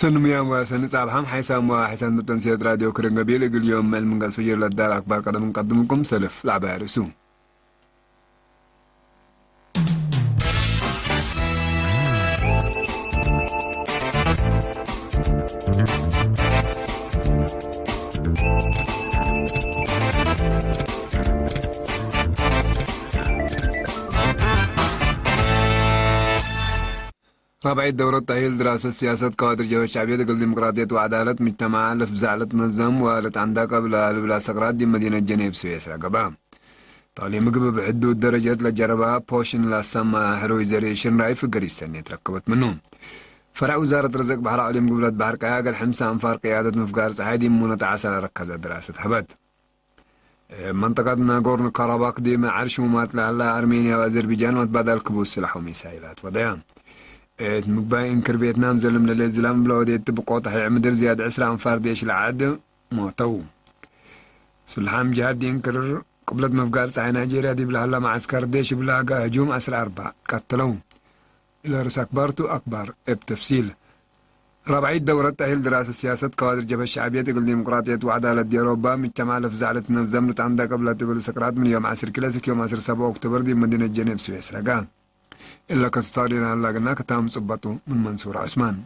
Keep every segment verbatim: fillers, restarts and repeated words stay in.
ሰኒ ሙያም ወሰኒ ጻብሐም ሓይሳም ወሐይሳን መጠንስየት ራድዮ ክርን ገቢል እግል ዮም ምዕል ምንቀጽ ፍጅር ለዳል አክባር ቀደም እንቀድምኩም ሰልፍ ለዐባይ አርእሱ። ራብዐይት ደውረት ተእሂል ድራሰት ሲያሰት ከዋድር ጀብሀት ሸዕብየት እግል ዲሞቅራጥየት ወዐዳለት ምጅተማዕ ለፍዛዕ ለትነዘም ወለትአንዳቀብ ለልብላ ሰቅራት ዲብ መዲነት ጀኔቭ ስዌስራ ገብአ። ተቅሊም ምግብ እብ ሕዱድ ደረጀት ለጀረባ ፖሽን ለአሰማ ሕሩይ ዘርእ ሽንራይ ፍገሪት ሰኔት ረከበት ምኑ። ፈርዕ ውዛረት ርዝቅ በሐር አቅሊም ግብለት በሐር ቀያ እግል ሕምሰ አንፋር ቅያደት ምፍጋር ጸሓይ ዲብ ሙነተ ዐሰ ለረከዘ ድራሰት ሀበት። እብ መንጠቀት ናጎርን ካራባክ ዲብ ዐር ሽሙማት ለሀላ አርሜንያ ወአዘርቢጃን መትባዳል ክቡስ ስላሕ ወሚሳይላት ወደያ። እት ምግባይ እንክር ቬትናም ዘልም ለሌ ዝላም እብለ ወዴት ብቆ ጠሒዕ ምድር ዝያድ ዕስራ አንፋር ዴሽ ለዐድ ሞተው። ሱልሓም ጅሃድ ዲንክር ቅብለት መፍጋር ጸሓይ ናይጄርያ ዲብ ለሀላ መዐስከር ዴሽ እብለ አጋ ህጁም ዐስር አርበዕ ቀትለው። ለርስ አክባርቱ አክባር እብ ተፍሲል። ራብዐይት ደውረት ተእሂል ድራሰት ሲያሰት ከዋድር ጀብሀት ሸዕብየት እግል ዲሞቅራጥየት ወዐዳለት ዲብ አውሮባ ምጅተማዕ ለፍዛዕ ለትነዘም ልትአንዳቀብ ለትብል ሰቅራት ምን ዮም ዐስር ክለ እስክ ዮም ዐስር ሰብዕ ኦክቶበር ዲብ መዲነት ጀኔቭ ስዌስራ ገብአ። እለ ከስታዲዮን ሀላ ግና ክታም ጽበጡ ምን መንሱር ዑስማን።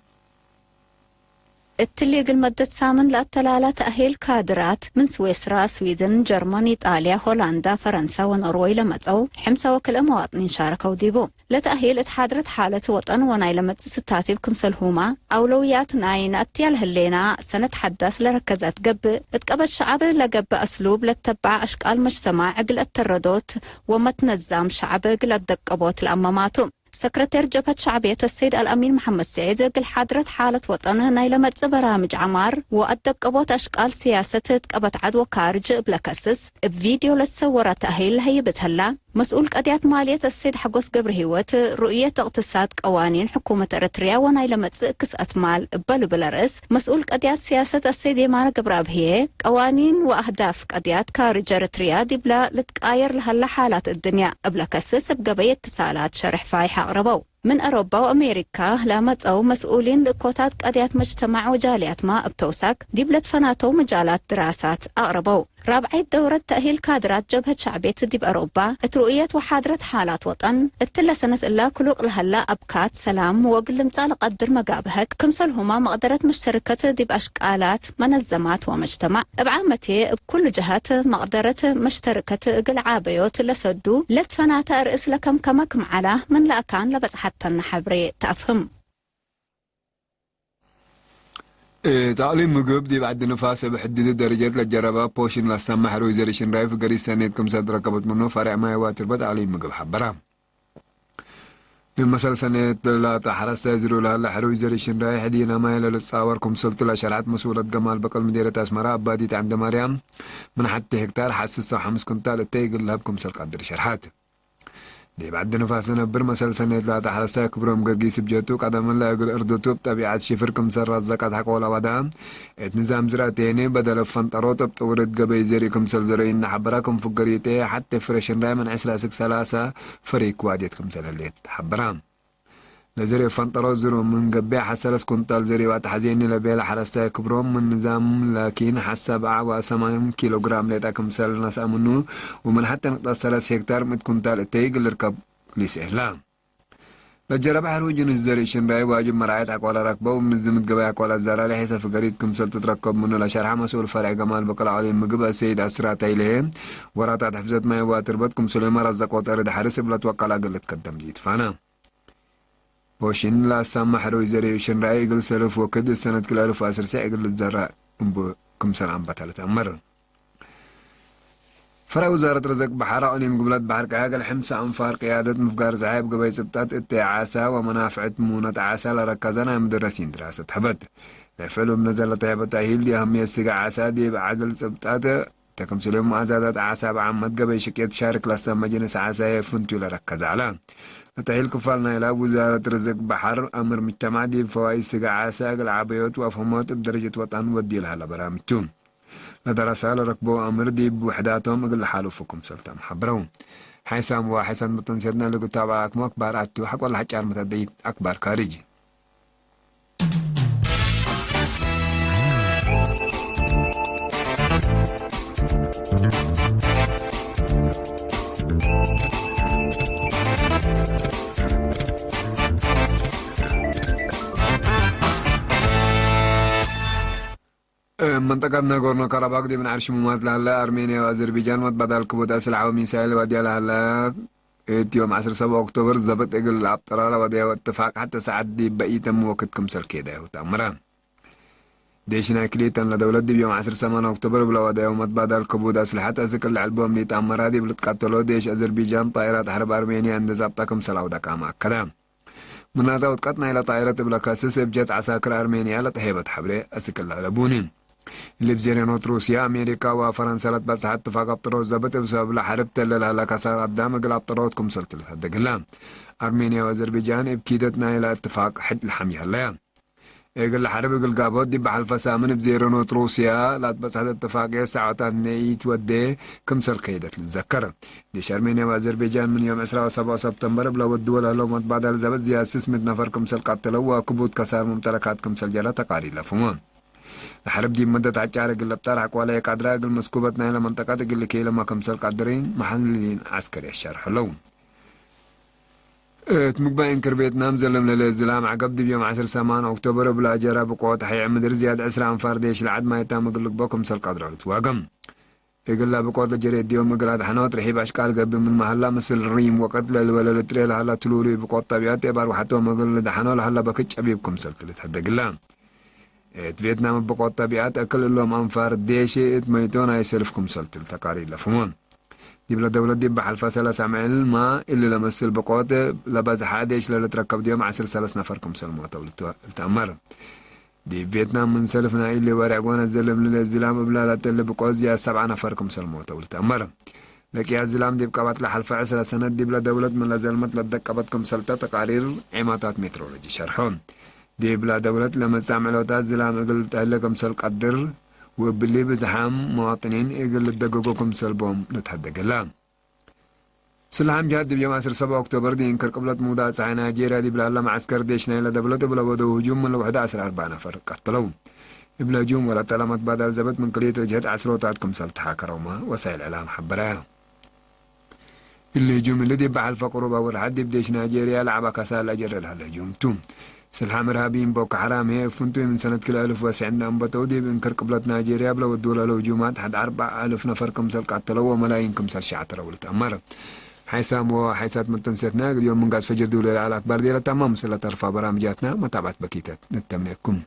እትሊ እግል መደት ሳምን ለአተላላ ተእሂል ካድራት ምን ስዌስራ፣ ስዊድን፣ ጀርመን፣ ኢጣልያ፣ ሆላንዳ፣ ፈረንሳ ወኖርወይ ለመጸው ሕምሰ ወክልኤ መዋጥኒን ሻረከው ዲቡ። ለተእሂል እት ሓድረት ሓለት ወጠን ወናይ ለመጽእ ስታቲብ ክምሰልሁመ አውለውያት ናይ ነአትያ ለህሌና ሰነት ሐዳስ ለረከዘት ገብእ፣ እት ቀበት ሸዐብ ለገብእ አስሉብ ለተበዐ አሽቃል መጅተማዕ እግል አተረዶት ወመትነዛም ሸዐብ እግል አደቀቦት ለአመማቱ። ሰክረቴር ጀብሀት ሸዕብየት አሰይድ አልአሚን መሐመድ ስዒድ፣ እግል ሓድረት ሓለት ወጠን ናይ ለመጽእ በራምጅ ዐማር ወአደቀቦት አሽቃል ስያሰት እት ቀበት ዐድ ወካርጅ እብ ለከስስ፣ እብ ቪድዮ ለትሰወረ ተእሂል ለሀይብ እት ሀላ፣ መስኡል ቀድያት ማልየት አሰይድ ሐጎስ ገብረሂወት፣ ሩእየት እቅትሳድ ቀዋኒን ሕኩመት ኤረትርያ ወናይ ለመጽእ ክስአት ማል እበ ልብል አርእስ፣ መስኡል ቀድያት ስያሰት አሰይድ የማነ ገብረአብህዬ፣ ቀዋኒን ወአህዳፍ ቀድያት ካርጅ ኤረትርያ ዲብላ ልትቃየር ለሀላ ሓላት እድንያ እብ ለከስስ እብ ገበይ እትሳላት ሸርሕ ፋይሕ አቅረበው። ምን አውሮባ ወአሜሪካ ለመጸው መስኡሊን ልእኮታት ቀድያት መጅተማዕ ወጃልያትመ እብ ተውሳክ ዲብ ለትፈናተው መጃላት ድራሳት አቅረበው። ራብዐይት ደውረት ተእሂል ካድራት ጀብሀት ሸዕብየት ዲብ አውሮባ እት ሩእየት ወሓድረት ሓላት ወጠን፣ እትለ ሰነት እላ ክሉቅ ለሀላ አብካት ሰላም ወእግል ልምጻእ ለቀድር መጋብሀት፣ ክምሰልሁመ መቅደረት መሽተርከት ዲብ አሽቃላት መነዘማት ወመጅተማዕ እብ ዓመትዬ እብ ኩሉ ጀሀት መቅደረት መሽተርከት እግል ዓበዮት ለሰዱ ለትፈናተ አርእስ ለከምከመ ክም ዐላ፣ ምን ለአካን ለበጽሐተነ ሐብሬ ተአፍህም። እት አቅሊም ምግብ ዲብ ዐዲ ንፋስ እብ ሕድድ ደረጀት ለጀረበ ፖሽን ለሰመ ሕሩይ ዘሪ ሽንራይ ፍገሪት ሰኔት ክምሰል ትረከበት ምኑ ፈሬዕ ማይ ዋትርበት አቅሊም ምግብ ሐበረ። ዲብ መሰል ሰኔት ላተ ሐረሰ ዝሩ ለሀለ ሕሩይ ዘሪ ሽንራይ ሕዲነ ማይ ለልትጻወር ክምሰልቱ ለሸርሐት መስኡለት ገማል በቀል ምዴርየት አስመረ አባዲት ዐንደ ማርያም፣ ምን ሐቲ ሄክታር ሐ ስሰ ወሐምስ ኩንታል እተይ እግል ለሀብ ክምሰል ቀድር ሸርሐት። ዲብ ዐዲ ንፋስ ነብር መሰል ሰኔት ላተ ሐረሰ ክብሮም ገርጊስ እብ ጀቱ፣ ቀደምለ እግል እርዱቱ እብ ጠቢዐት ሽፍር ክምሰል ረዘቀት ሐቆለ ወደ፣ እት ንዛም ዝርአቴኒ በደል እብ ፈንጠሮት እብ ጥውርት ገበይ ዘሪ ክምሰል ዘረዩ እነ ሐበረ፣ ክም ፍገሪቴ ሐቴ ፍሬ ሽንራይ ምን ዕስረ እስክ ሰላሰ ፈሪክ ዋድየት ክምሰል ህሌት ሐበረ። ለዘሪ እብ ፈንጠሮት ዝሩ ምን ገብእ ሐ ሰለስ ኩንታል ዘሪ ወአትሐዜኒ ለቤለ ሐረስታይ ክብሮም፣ ምን ንዛም ላኪን ሐሰ በዐ ወሰማንያ ኪሎ ግራም ሌጠ ክምሰል ነስአ ምኑ፣ ወምን ሐቴ ንቅጠት ሰለስ ሄክታር ምእት ኩንታል እተይ እግል ልርከብ ሊስኤ ህለ። ለጀረበ ሕሩይ ጅንስ ዘርእ ሽንራይ ዋጅብ መርዓየት ሐቆለ ረክበው፣ እብ ምዝምት ገበይ ሐቆለ ዛራ ለሔሰ ፍገሪት ክምሰል ትትረከብ ምኑ ለሸርሐ መስኡል ፈርዕ ገማል በቀል አቅሊም ምግብ አሰይድ አስራት አይልሄ፣ ወራታት ሕፍዘት ማይ ዋትርበት ክምሰልሁመ ረዘቆት አርድ ሐርስ እብ ለትወቀል እግል ልትከደም ጅትፋነ። ፖሽን ለአሳመ ሕሩይ ዘርእ ሽንራይ እግል ሰልፍ ወክድ ሰነት ክልኤ አልፍ ወዐስር ሴዕ እግል ልትዘረእ እቡ ክምሰል አንበተ ልትአመር። ፈርዕ ውዛረት ርዝቅ በሐር አቅሊም ግብለት በሐር ቀያ እግል ሕምሰ አንፋር ቅያደት ምፍጋር ጸሓይ እብ ገበይ ጽብጠት እተይ ዓሰ ወመናፍዕት ሙነት ዓሰ ለረከዘ ናይ ሙደረሲን ድራሰት ሐበት። ለፍዕሉ እብ ነዘር ለተህበ ተእሂል ዲብ አህምየት ስጋ ዓሰ ዲብ ዐግል ጽብጠት እተ ክምሰልሁም መአዛዛት ዓሰ እብ ዓመት ገበይ ሽቅየት ሻርክ ለሰመ ጅንስ ዓሰየ ፍንቱይ ለረከዘ ዐለ። ለተእሂል ክፋል ናይላ ውዛረት ርዝቅ በሐር አምር ምጅተማዕ ዲብ ፈዋይድ ስጋ ዓሰ እግል ዐበዮት ወአፍሀሞት እብ ደረጀት ወጠን ወድዩ ለሀለ በራምጅ ቱ። ለደረሰ ለረክበው አምር ዲብ ውሕዳቶም እግል ለሓሉፉ ክምሰል ተም ሐብረው። ሓይሳም ወሐሰን መተንሴትና ልግታብ አክሙ አክባር አቱ ሐቆ ለሐጫር መተደይት አክባር ካርጅ። እብ መንጠቀት ናጎርኖ ካራባክ ዲብ ነዓር ሽሙማት ለሀለ አርሜንያ ወአዘርቢጃን መትባዳል ክቡድ አስልሐ ወሚሳይል ወድያ ለሀለ፣ እት ዮም ዐስር ሰብዓ ኦክቶበር ዘብጥ እግል ለአብጥራ ለወደየው እትፋቅ ሐቴ ሰዓት ዲብ በኢተም ወክድ ክምሰል ኬዳዩ ተአመረ። ዴሽ ናይ ክልኤተን ለደውለት ዲብ ዮም ዐስር ሰማን ኦክቶበር እብ ለወደየው መትባዳል ክቡድ አስልሐት አስክ ለዐልቦም ሊተአመራ ዲብ ልትቀተሎ ዴሽ አዘርቢጃን ጣይራት ሐርብ አርሜንያ እንዴ ዛብጠ ክምሰል አውደቃመ አከደ። ምናተ ውድቀት ናይለ ጣይረት እብ ለከስስ እብ ጀት ዐሳክር አርሜንያ ለተሄበት ሐብሬ አስክ ለአለቡኒ። እሊ እብ ዜሬኖት ሩስያ፣ አሜሪካ ወፈረንሰ ለትበጽሐ እትፋቅ አብጥሮት ዘብጥ እብ ሰበብ ለሐርብ ተለ ለሀለ ከሳር አዳም እግል አብጥሮት ክምሰል ትልትሀደግ እለ። አርሜንያ ወአዘርቢጃን እብ ኪደት ናይለ እትፋቅ ሕድ ለሐምየ ሀለያ። እግል ለሐርብ እግል ጋቦት ዲብ ሐልፈ ሳምን እብ ዜሬኖት ሩስያ ለአትበጽሐት እትፋቅየት ሰዓታት እንዴ ኢትወዴ ክምሰል ከይደት ልትዘከር። ዴሽ አርሜንያ ወአዘርቤጃን ምን ዮም ዕስራ ወሰብዓ ሰብተምበር እብ ለወድወ ለህለው መትባዳል ዘብጥ ዝያድ ስስ ምእት ነፈር ክምሰል ቀተለው ወክቡድ ከሳር ሙምተለካት ክምሰል ጀረ ተቃሪር ለፍህሞ። ለሐርብ ዲብ መደት ዐጫር እግል ለብጣር ሐቆለ ኢቀድረ እግል መስኩበት ናይለ መንጠቀት እግል ልኬለመ ክምሰል ቀድሪን መሐልሊን ዐስከርየት ሸርሐው። እት ምግባይ እንክር ቬትናም ዘለምለለ ዝላም ዐገብ ዲብ ዮም ዐስር ሰማን ኦክቶበር እብ ለአጀረ ብቆት ሐይዕ ምድር ዝያድ ዕስራ አንፋር ዴሽ ለዐድ ማይታም እግል ልግበእ ክምሰል ቀድሮ ልትዋገም። እግለ ብቆት ለጀሬ እድዮም እግል አድሐኖት ርሒብ አሽቃል ገብእ ምንመ ሀላ፣ ምስል ሪም ወቀት ለልበለ ልጥሬ ለሀላ ትሉሉይ ብቆት ጠቢዐት እብ አርወሐቶም እግል ልድሐኖ ለሀላ በክት ጨቢብ ክምሰል ትልትሀደግ እለ። እት ቬትናም እብ ብቆት ጠቢዐት እክል እሎም አንፋር ዴሽ እት መይቶ ናይ ሰልፍ ክምሰል ትልተቃሪር ለፍህሞ። ዲብለ ደውለት ዲብ በሐልፈ ሰለስ አምዕል ማ እሊ ለመስል ብቆት ለበዝሐ ዴሽ ለልትረከብ ዲዮም ዐስር ሰለስ ነፈር ክምሰል ሞተው ልትአመር። ዲብ ቬትናም ምን ሰልፍ ናይ እሊ ወሬዕ ጎነ ዘልም ለዝላም እብላ ለተለ ብቆት ዝያድ ሰብዓ ነፈር ክምሰል ሞተው ልትአመር። ለቅያስ ዝላም ዲብ ቀባጥ ለሐልፈ ዕስረ ሰነት ዲብለ ደውለት ምን ለዘልመት ለደቀበት ክምሰልተ ተቃሪር ዔማታት ሜትሮሎጂ ሸርሖ። ዲብለ ደውለት ለመጽእ አምዕሎታት ዝላም እግል ተህሌ ክምሰል ቀድር፣ ወእብሊ ብዝሓም መዋጥኒን እግል ልደገጎ ክምሰል ቦም ልትሀደግ እለ። ስልሓም ጅሃድ ዲብ ዮም ዐስር ሰብዓ ኦክቶበር ዲብ እንክር ቅብለት ምውዳቅ ጸሓይ ናይጄርያ ዲብ ለሀለ መዐስከር ዴሽ ናይለ ደብለት እብ ለወደው ህጁም ምን ለውሕደ ዐስር አርበዕ ነፈር ቀተለው። እብለ ህጁም ወለጠለ መትባዳል ዘብጥ ምን ክልኤቱ ጅህት ዐስሮታት ክምሰል ተሓከረውመ ወሳይል እዕላም ሐበረ። እሊ ህጁም እሊ ዲብ በሐልፈ ቅሩብ አወርሐት ዲብ ዴሽ ናይጄርያ ለዐበ ከሳር ለአጀረ ለሀለ ህጁም ቱ። ስልሓም እርሃቢይን ቦኮ ሐራም ህዬ እብ ፍንቱይ ምን ሰነት ክልኤ አልፍ ወስዕ እንዴ አንበተው ዲብ እንክር ቅብለት ናይጄርያ እብ ለወድወ ለህለው ህጁማት ሐድ አርበዕ አልፍ ነፈር ክምሰል ቀተለው ወመላይን ክምሰል ሸዐተረው ልትአመር። ሓይሳም ወሓይሳት መተንስያትና እግል ዮም ምንጋስ ፈጅር ዲብ ሌላ አልአክባር ዲብ ለታማም ምስለ ተርፋ በራምጃትና መታብዐት በኪተት ንተምኔኩም።